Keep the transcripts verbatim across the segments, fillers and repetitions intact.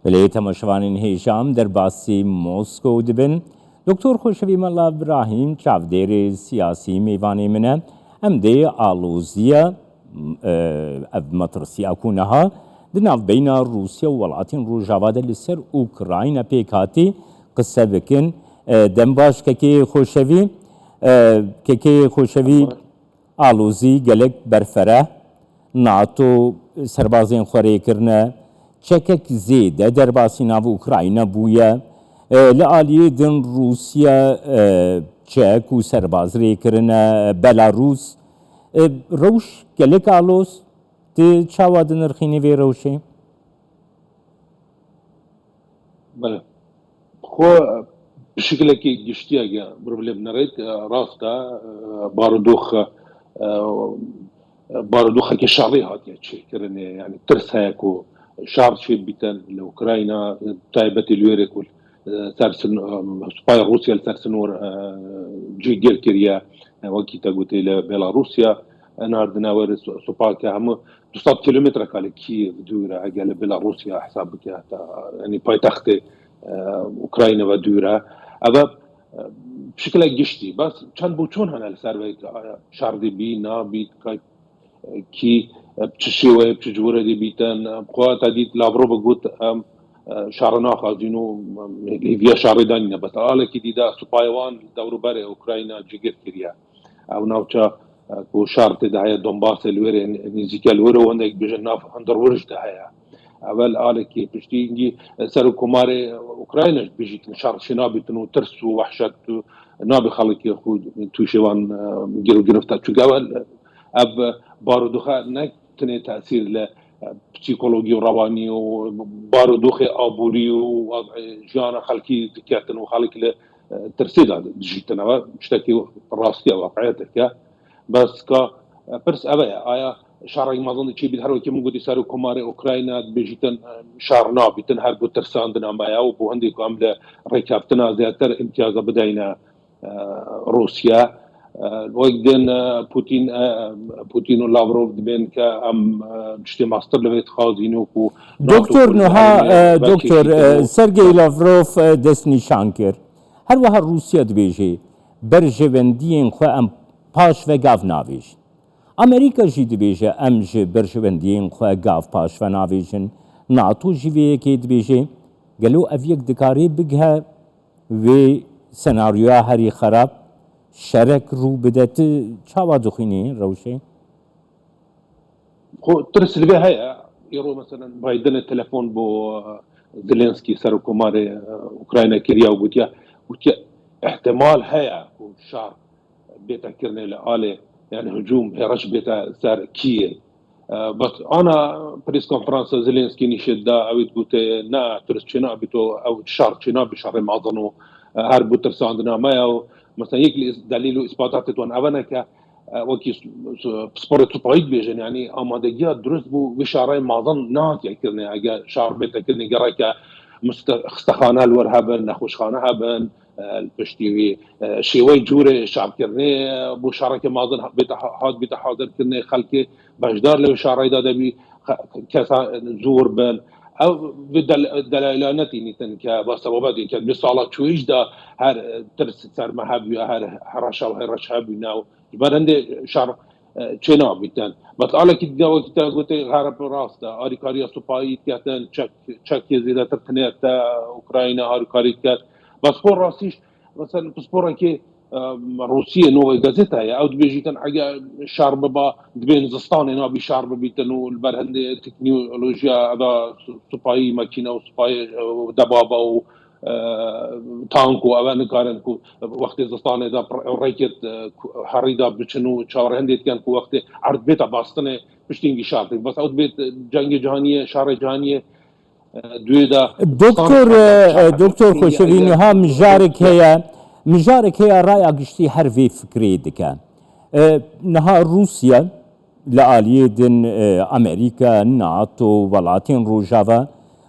Belê, temaşevanên hêja, em derbasî Moskow dibin. Doktor Xoşevî Mela Birahîm, çavdêrê siyasî mêvanê min e. Em dê aloziya, e, ev metirsiya ku niha di navbeyna Rûsya û welatên Rojava de li ser Ukrayna pêk hatî qise bikin. E, dem baş kekê Xoşevî. E, kekê Xoşevî, alozî gelek berfireh, NATO serbazên xwe rê kirine, çekek zêde derbasî nav Ukrayna bûye. E, li aliyê din Rûsya, e, çek û serbaz rê kirine, Belarûs. E, rewş gelek aloz, tu çawa dinirxînî vê rewşê? Belê. Xwe bi şikilekî giştî ege mirov lê binirêt, e, rast e, e, barodox, e, e, barodoxeke şerî hatiye çêkirinê. Yani tirs heye ku şer çêbîtin li Ukrayna, e, taybetî li wêrê ku, e, ser sin-, e, supaya Rûsya li ser sinor, e, cîgir kiriye, e, wekî te gotê li Belarusya, e, nardine wêrê su-, supa ke hemû du sed kilometreka li Kîev dûr e, eger li Belarusya hesab bike, heta, yanî paytextê, e, Ukrayna ve dûr e. Ev, e, bi şikilek giştî, bes çend boçûn hene li ser vê, e, şer dê bî, nabî, kay, e, kî, e, bi çi şêweyê, bi çi cihûrê dê bîtin, e, xwe te dît Lavrov got, em, e, şer naxwazîn û, em, hêviya şerê danîne, bes alekî dî de supayê wan dewrûberê Ukrayna cigir kiriye. Ew navça, e, ku şer tê de heye Donbasê li wêrê nêzîke li wêrê û hindek bêjin nav hundirwirj de heye. Evel alekî piştî hingî, e, serokkomarê Ukrayna jî dibêjîtin şer çênabîtin û tirs û wehşet û nabê xelkê xwe tûşê wan, e, gir û girifta. Çunke evel, e, ev barodoxe ne tenê tesîr li, e, psîkologî û rewanî û barodoxê aborî û, e, jiyana xelkî diketin û xelk li, e, tirsê de dijîtin. Ev tiştekî rastiye, waqiyetek e. Bes ka, e, pirs ev e, aya şerek mezin diçî bît, her wekî min gotî serokkomarê Ukrayna dibêjîtin, e, şer nabîtin, her bo tirsandina me ye û bo hindê ku em li rêkeftina zêdetir îmtiyaza bideyne, e, Rûsya. E, wek din, e, Putin, e, Putin û Lavrov dibên ke em, e, tiştê mestir li vê dixwazîn û ku NATO Doktor, ku niha, e, belkê Doktor, jî e, Sergey Lavrov, e, destnîşan kir. Her wiha Rûsya dibêje, berjewendiyên xwe em paş ve gav navêjin. Amerîka jî dibêje, em ji berjewendiyên xwe gav paş ve navêjin. NATO jî vê yekê dibêje. Gelo ev yek dikare bigihe vê senaryoya herî xerab, şerek rû bide? Tu çawa dixwînî rewşê? Xwe tirs li vê heye. Îro, meselen, Bidenê telefon bo, e, Zelensky, serokkomarê, e, Ukrayna kiriye û gotiye, gotiye, ihtimal heye ku şer bête kirinê li alê, yani hicûm, hêriş bête ser Kîev. E, bes ana preskonferansa Zelensky nîşet da, ew ê digote, ne, tirs çênabî, to, ew şer çênabî, şerê mezin û, e, her bo tirsandina me ye û, mesela, yek li delîl û îspatatê wan ev e ke, e, wekî s-, s-, pisporê supayî dibêjin, yanî amadegiya dirust bû, wê şerê mezin nehatiye kirinê, eger şer bête kirinê gereke muste-, xistexane li wir hebin, nexweşxane hebin, e, li piştî wî, e, şêweyê cûrê şerkirinê, e, bo şerekê mezin ha-, bête ha-, hat bête hazirkirinê, xelkê beşdar li wê şerê de debî, xe-, kesa zor bin. Ew vê del-, delayla netînîtin ke ba sebabetê ke bi sala çûyîş de her, e, tirs ser me hebûye, her hereşa û hêriş hebûne û ji ber hindê şer, e, çênabîtin. Bes alekî dî de wekî te gotê, her bi rast e, alîkariya supayî diketin, çek, çekê zêdetir tenê te Ukrayna alîkarî diket. Bes xwe rastî, mesela, pisporekê, e, Rûsiyê, Nova Gazeta ye, ew dibêjîtin, eger şer biba, dibên zistanê nabî şer bibîtin û li ber hindê teknolojiya eva su-, supayî, makîne û supayê, e, debaba û, e, tank û eve nikarin ku wextê zistanê de pir-, rêkêt, e, ku herî de biçin û çaverê hindê dikin ku wextê erd bête bastinê piştî hingî şer tê. Bes ew dibê cengê cihaniyê, şerê cihaniyê, e, duyê de Doktor, e, Doktor Xoşevî, niha mijarek heye, mijarek heye raya giştî her vê fikrê dike. E, niha Rûsya li aliyê din, e, Amerîka, NATO, welatên Rojava,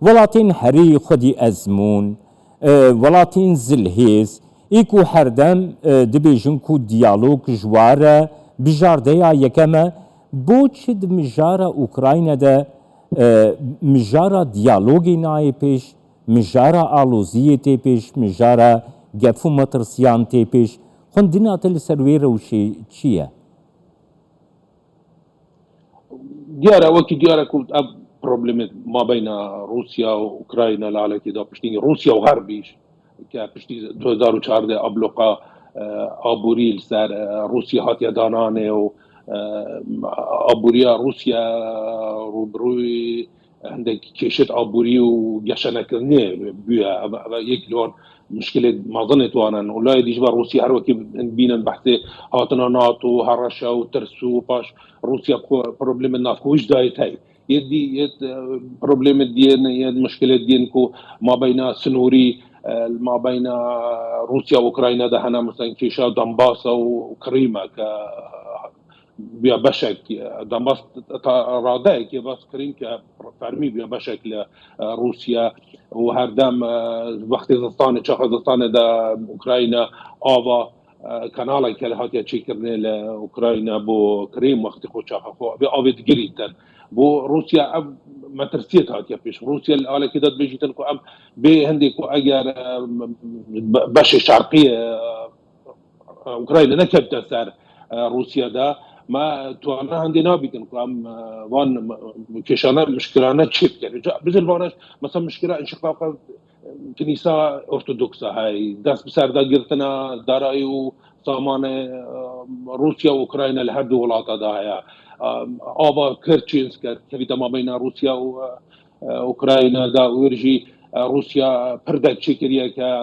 welatên herî xwedî ezmûn, e, welatên zilhêz, ê ku herdem, e, dibêjin ku diyalog ji wa re bijardeya yekem e, bo çi di mijara Ukrayna de E, mijara diyalogê nayê pêş, mijara aloziyê tê pêş, mijara gef û metirsiyan tê pêş. Xwendina te li ser wê rewşê çi ye? Diyar e, wekî diyar e ku ev problemê mabeyna Rûsya û Ukrayna li alekê da piştî Rûsya û Xerbî ke piştî du hezar û çardeh abloqa, e, aborî li ser, e, Rûsya hatiye dananê û, e, aboriya Rûsya rûbirûyî hindek kêşet aborî û geşenekirinê bûye. Ev, ev yek li wan muşkilê mezin ê wan in. Û layê dî jî ve Rûsya her wekî bînin behsê hatina NATO, hereşa û tirs û paş Rûsya xwe problemê navxwe jî dayê tey. Yê dî, yê, e, problemê diyên, yê muşkilê diyên ku mabeyna sinûrî, e, li mabeyna Rûsya û Ukrayna de hene, mesela kêşa Donbasa û Krîm e ke, e, bûya beşek, e, Donbas ta radeyekê bas Krîm ke fermî bûya beşek li, e, Rûsya û herdem, e, wextê zistanê, çaxa zistanê de Ukrayna ava, e, kanaleke li hatiye çêkirinê li Ukrayna bo Krîm wextê xwe çaxa xwe bê avê digirîtin. Bo Rûsya ev metirsiyet hatiye pêş. Rûsya li alekê de dibêjîtin ku em bê hindê ku eger, e, be-, beşê şerqî, e, Ukrayna nekevte ser, e, Rûsya de, me tuwana hindê nabîtin ku em, e, van, e, kêşane, muşkilane çê bikin. Ca, bijil vana, mesela muşkila înşiqaqa, e, Kinîsa Ortodoksa hey, dest bi ser de girtina darayî û samanê, e, Rûsya û Ukrayna li her du welata de heye. E, ava Kerçînsk kevîte mabeyna Rûsya û, e, e, Ukrayna de û jî, e, Rûsya pirdek çêkiriye ke, e,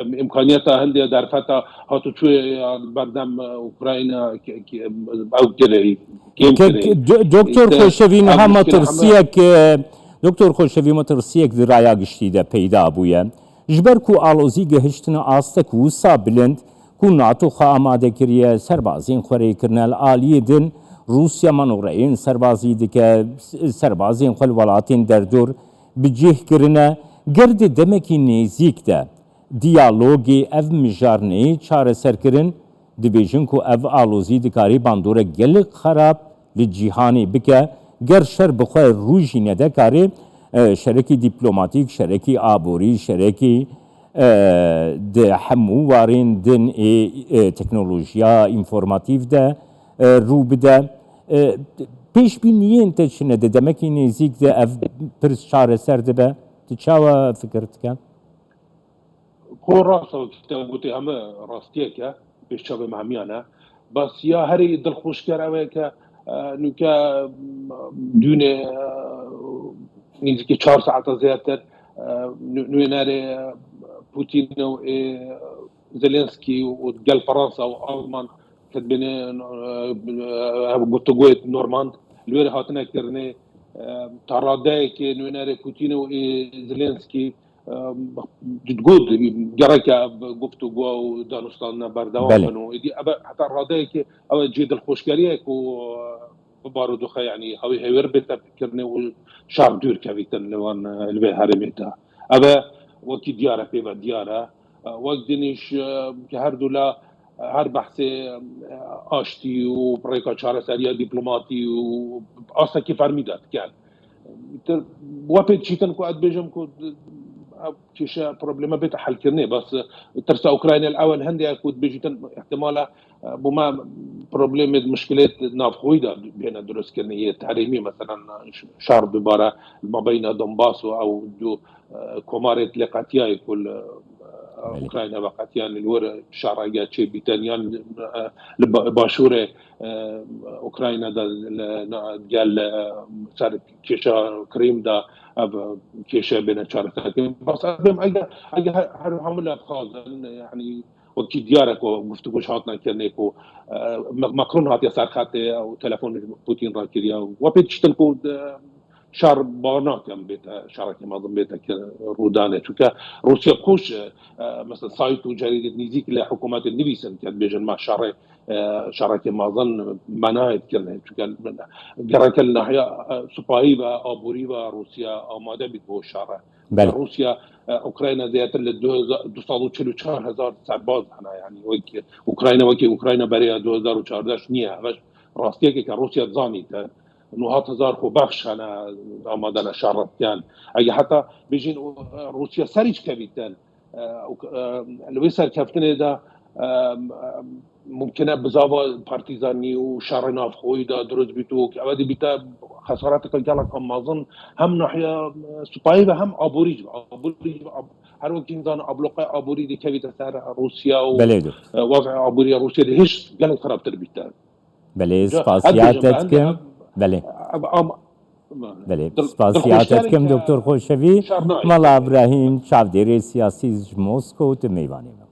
em, imkaniyeta hindê derfeta hatûçûyê ya berdem, e, Ukrayna ke, ke, ew kirê, kêm kirê. Doktor Xoşevî, niha metirsiyek, e, Doktor Xoşevî, metirsiyek di raya giştî de peyda bûye. Ji ber ku alozî gihiştine astek wisa bilind ku NATO xwe amade kiriye, serbazên xwe rê kirine li aliyê din, Rûsya manoreyên serbazî dike, serbazên xwe li welatên derdor bi cih kirine. Ger di demekî nêzîk de diyalogê ev mijar neyê çareserkirin, dibêjin ku ev alozî dikarî bandorek gelek xerab li cîhanê bike. Ger şer bi xwe rû jî nede, karê, e, şerekî dîplomatîk, şerekî aborî, şerekî, e, di hemû warên din ê, e, teknolojiya înformatîf de, e, rû bide. E, pêşbîniyên te çi ne? Di demekî nêzîk de ev pirs çareser dibe? Tu çawa fikir dike? Xwe rast e, wekî te gotê heme rastiyek e, pêş çavê me hemiyan e. Bes ya herî dilxweşker ew e ke, e, nûke, m, dûnê, e, nêzîkî çar saeta zêdetir, e, nû-, nûnerê, e, Putin û ê Zelenskî û gel Fransa û Alman ketibêne, e, e, guftûgoyê Normand li wê re hatine kirinê, e, ta radeyekê nûnerê Putin û ê Zelenskî Em, digot gereke ev guftûgo û danûstandina berdewam Belê. bin û êdî ev heta radeyekê ew cihê dilxweşkeriyê ku bi barodoxe, yanî hewî hêwir bête kirinê û şer dûr kevîtin li van, li vê herêmê de. Ev wekî diyar e, pê ve diyar e. Wek dinîş, e, ke her du la her behsê, e, aştî û rêka çareseriya dîplomatî û astekî fermî de dikin. Îtir we pê diçîtin ku ez dibêjim ku ev kêşe probleme bête helkirinê. Bes tirsa Ukrayna li ewel hindê ye ku dibêjîtin ihtimale, e, bo me problemê, muşkilê navxweyî de bêne dirustkirinê yê herêmî, mesela şer dubare li mabeyna Donbas û ew du, e, komarê lê qetiyayê ku li, e, Belê. Ukrayna ve qetiyan li wir şerege çêbîtin yan, e, li ba-, başûrê, e, Ukrayna de li, na, gel, e, ser kêşa Krîm de ev kêşe bêne çareserkirin. Bas ev bêm ege, ege her, her hemû lê bixwazin, yanî wekî diyar e ku guftûgo ji hatine kirinê ku, e, Ma-, Macron hatiye ser xetê û telefon ji Putin re kiriye. We pê diçîtin ku, e, şer bawer nakim bête, şerekê mezin bête ki rûdanê. Çunke Rûsya xweş, e, mesela sayt û cerîdê nîzîk li hikûmetê nivîsin ke dibêjin me şerê, e, şerekê mezin me nayê dikirinê. Çunke gereke li nahiya, e, supayî ve aborî ve Rûsya amade bît bo şere. Belê. Rûsya, e, Ukrayna zêdetir li du hezar, du sed û çil û çar hezar serbaz hene, yanî wek Ukrayna, wekî Ukrayna berê ya du hezar û çardeh niye. Ev rastiyekê ke Rûsya dizanîte. Nuhat Hezar Xwebexş hene, amade ne şer re dikin. Eger heta bêjin, e, Rûsya serî çi kevîtin, e, û, e, li wê serkeftinê de, e, mumkin e bizava partîzanî û şerê navxweyî de dirust bît û ew dê bîte xesareteke gelek mezin hem nahiya, e, supayî ve hem aborî jî. Aborî jî, ab-, her wekî hîn zanin abloqe aborî dikevîte ser Rûsya û, Belê, doktor. e, wez'ê aborî ya Rûsya dê hêj gelek xirabtir bîte. Belê, spasiya te dikim. Belê. Belê, spasiya te dikim, doktor Xoşevî. Mala Îbrahîm, çavdêrê siyasî ji Moskow, tu mêvanê me.